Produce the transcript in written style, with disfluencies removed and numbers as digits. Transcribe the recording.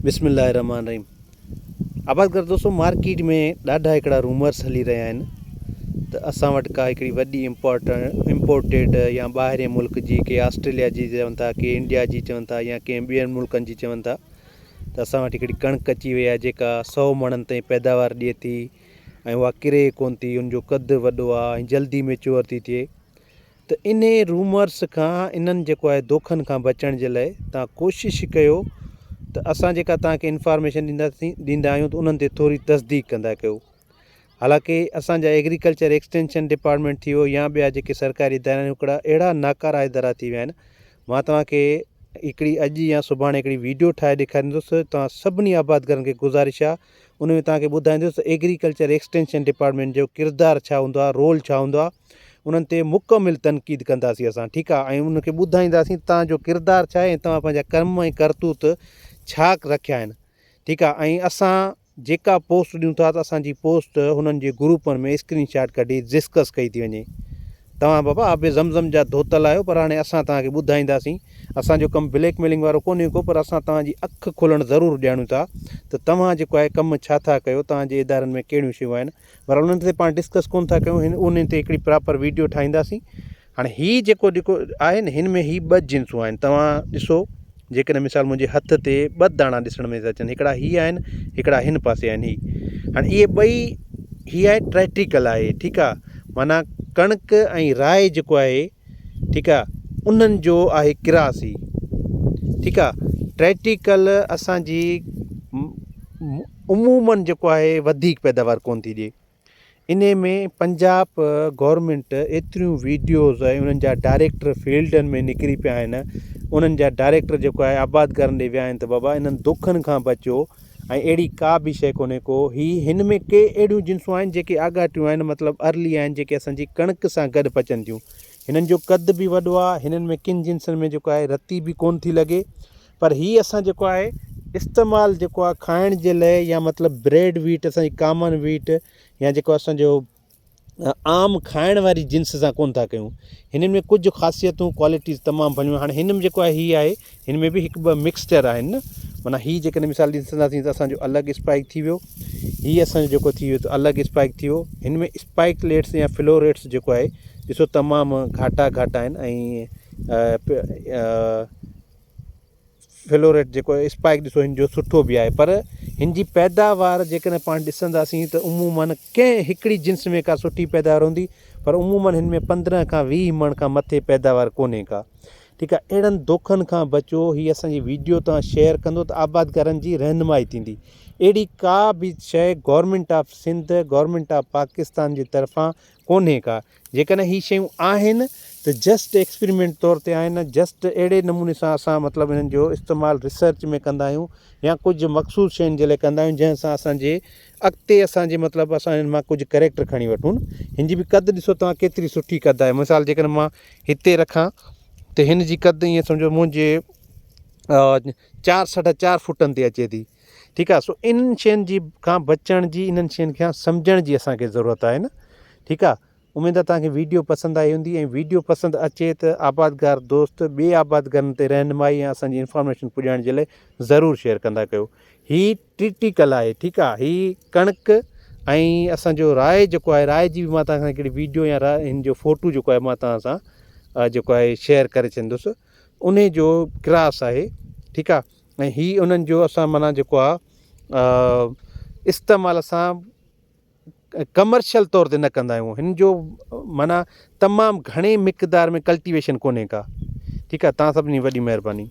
بسم الله الرحمٰن الرحيم آبادگار دوستو مارڪيٽ ۾ ڏاڍا هڪڙا رومرس هلي رهيا آهن ته اسان وٽ ڪا هڪڙي وڏي امپورٽيڊ يا ٻاهرين ملڪ جي ڪي آسٽريليا جي چون ٿا ڪي انڊيا جي چون ٿا يا ڪنهن ٻين ملڪن جي چون ٿا ته اسان وٽ هڪڙي ڪڻڪ اچي وئي آهي جيڪا سو مڻن تائين پيداوار ڏئي ٿي ۽ اها ڪري ڪون ٿي ان جو قد وڏو آهي ۽ جلدي ميچوئر ٿي ٿئي ته انهي رومرس کان انهن جيڪو آهي دوکن کان بچڻ جي لاء توهان ڪوشش ڪيو ته اسان جيڪا توهان کي انفارميشن ڏينداسين ڏيندا آهيون ته انهن تي ٿوري تصديق ڪندا ڪيو حالانڪه اسان جا ايگريڪلچر ايڪسٽينشن ڊپارٽمينٽ ٿي ويو يا ٻيا جيڪي سرڪاري ادارا آهن هڪڙا اهڙا ناڪارا ادارا ٿي ويا آهن مان توهان کي هڪڙي اڄ يا سڀاڻي هڪڙي ويڊيو ٺاهي ڏيکاريندس توهان سڀني آبادگارن کي گذارش آهي ان ۾ توهان کي ٻڌائيندس ته ايگريڪلچر ايڪسٽينشن ڊپارٽمينٽ جو ڪردار ڇا هوندو آهي رول ڇا هوندو آهي انهن تي مڪمل تنقيد ڪنداسين اسان ٺيڪ آهي ۽ انهن کي ٻڌائينداسين توهان جو ڪردار ڇا آهي ۽ توهان پنهنجا ڪم ۽ ڪرتوت ڇا رکيا آهن ٺيڪ آهي ۽ اسان جيڪا پوسٽ ڏيون ٿا ته اسان جي پوسٽ هنن جي گروپن ۾ اسڪرين شاٽ ڪڍي ڊسڪس ڪئي ٿي وڃي توهان بابا آب زم زم جا ڌوتل آهيو پر هاڻي اسان توهان کي ٻڌائينداسين اسان جو ڪم بليڪ ميلنگ وارو ڪونهي ڪو پر اسان توهان جي اک کولڻ ضرور ڄاڻون ٿا ته توهان جيڪو آهي ڪم ڇا ٿا ڪيو توهان جي ادارن ۾ ڪهڙيون شيون آهن بهرحال انهن تي پاڻ ڊسڪس ڪونه ٿا ڪيون هن انهن تي هڪڙي پراپر ويڊيو ٺاهينداسين هاڻي هي جيڪو جيڪو آهي نه هن ۾ هي ٻه جنسون آهن توهان ڏسو جيڪڏهن مثال منهنجي هٿ تي ٻه داڻا ڏسڻ ۾ ٿا اچن هڪڙا هي آهن هڪڙا هن پاسي آهن هي هاڻي اهي ٻئي هي آهي ٽريٽيڪل آهي ٺيڪ آهي معنيٰ ڪڻڪ ۽ رائي جيڪو آهي ٺيڪ آهي انهن جو آهي ڪراس هي ٺيڪ آهي ٽريٽيڪل اسانجي عمومن جيڪو آهي وڌيڪ پيداوار ڪون ٿي ڏئي انهي ۾ پنجاب گورنمينٽ ايتريون ويڊيوز ۽ انهن جا ڊائريڪٽر فيلڊن ۾ نڪري پيا آهن انهن جا ڊائريڪٽر جيڪو آهي آبادگارن ڏي ويا آهن ته بابا انهن دوکن کان بچو ۽ اهڙي ڪا به شيء ڪونهي ڪو هي هن ۾ ڪي اهڙيون جنسون آهن جيڪي آڳاٽيون آهن مطلب ارلي آهن جيڪي اسان جي ڪڻڪ سان گڏ پچن ٿيون هنن جو قد به وڏو آهي هنن ۾ ڪن جنسن ۾ جيڪو آهي رتي به ڪون ٿي لڳي پر هي اسان جيڪو آهي استعمال جيڪو آهي کائڻ جي لئه يا مطلب بريڊ ويٽ اسان جي ڪامن ويٽ يا جيڪو اسان جو عام کائڻ واري جنس سان ڪون ٿا ڪيون هنن ۾ ڪجهه خاصيتون ڪوالٽيز تمام ڀليون هاڻي هن ۾ جيڪو آهي هي آهي هن ۾ به هڪ ٻه مڪسچر آهن نه معنيٰ هي جيڪڏهن مثال ڏسنداسين ته اسانجو الڳ اسپائڪ ٿي ويو هي اسانجو جيڪو ٿي ويو ته الڳ اسپائڪ ٿي ويو هن ۾ اسپائڪ ليٽس يا فلوريٽس جيڪو آهي ڏسو تمام گهاٽا گهاٽا آهن ۽ فلوريٽ جيڪو اسپائڪ ڏسو هن جو سٺو به آهي پر هن جي پيداوار جيڪڏهن پاڻ ڏسنداسين ته عموماً ڪنهن هڪڙي جنس ۾ ڪا سٺي پيداوار هوندي پر عموماً هن ۾ 15 کان 20 مڻ کان مٿي پيداوار ڪونهي ڪا ٺيڪ آهي اهڙن دوکن کان بچو هي اسان جي ويڊيو توهان شيئر ڪندو ته آبادگارن جي رهنمائي ٿيندي اهڙي ڪا به شيء government of Sindh government of Pakistan جي طرفان ڪونهي ڪا. جيڪڏهن هي شيون آهن ته جسٽ ايڪسپريمينٽ طور تي آهن، جسٽ اهڙي نموني سان اسان مطلب انهن جو استعمال ريسرچ ۾ ڪندا آهيون يا ڪجهه مخصوص شين جي لاء ڪندا آهيون جنهن سان اسان جي اڳتي اسان جي مطلب اسان انهن مان ڪجهه ڪريڪٽر کڻي وٺون. هن جي به قد ڏسو توهان ڪيتري سٺي قد آهي مثال جيڪڏهن مان هتي رکان ته هن جي قد ائين سمجهو منهنجي چار ساڍا چار فوٽن تي اچي ٿي. ٺيڪ آ سو انهن شين جي کان بچڻ جي انهن شين کان سمجهڻ جي اسان کي ضرورت آهي نه ٺيڪ آ اميد آ توهان کي ويڊيو پسند آئي هوندي ۽ ويڊيو پسند اچي ته آبادگار دوست ٻي آبادگارن تي رهنمائي ۽ اسان جي انفارميشن پڄائڻ جي لاء ضرور شيئر ڪندا ڪيو هي ٽريٽيڪل آهي ٺيڪ آ هي ڪڻڪ ۽ اسان جو راء جيڪو آهي راء جي به مان توهان سان هڪڙي ويڊيو يا راء هن جو فوٽو جيڪو آهي مان توهان سان جيڪو آهي شيئر ڪري ڇڏيندس انهي جو ڪراس آهي ٺيڪ آ ۽ هي انهن جو اسان معنيٰ جيڪو آ استعمال اسان ڪمرشل طور تي نه ڪندا آهيون هن جو معنيٰ تمام گهڻي مقدار ۾ ڪلٽيويشن ڪونهي ڪا ٺيڪ آ تان سڀني وڏي مهرباني.